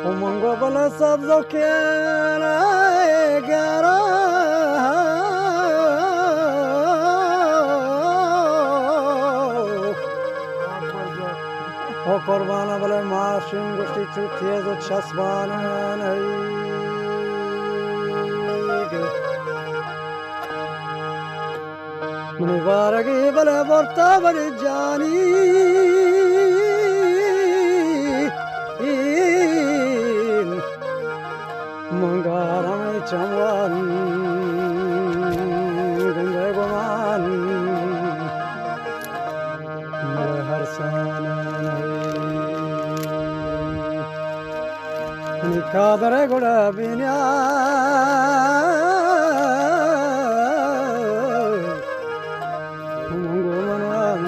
او منگو بل سبز و کینا گرا، او قربان بل ماشین گوشتی چو تیز و چسبان نئی۔ منی بارگی بلے برتا بری جانی، منگارم چموان گنگے گمان بلے ہر سان نئی۔ نی قادر گڑا بینیا منگو منوان۔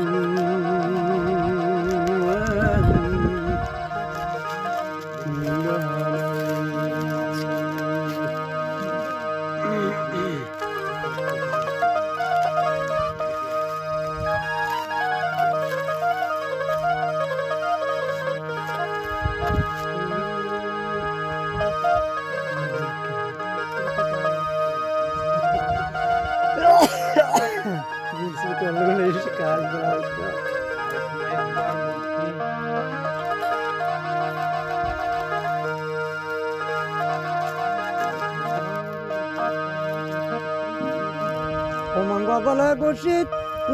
او منگو بلے گوشیت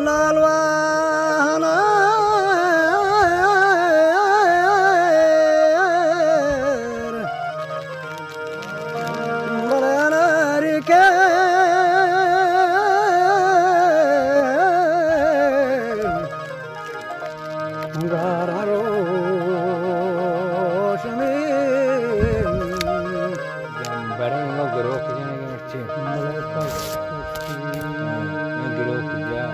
لالوان بلے اناری کے گارا روشنی۔ جمبریں انگا گروک جنگی مرچی۔ ملائکہ۔ گروک جا۔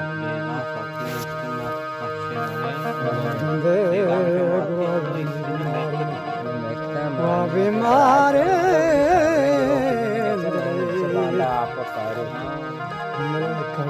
بیمارے۔ ملائکہ۔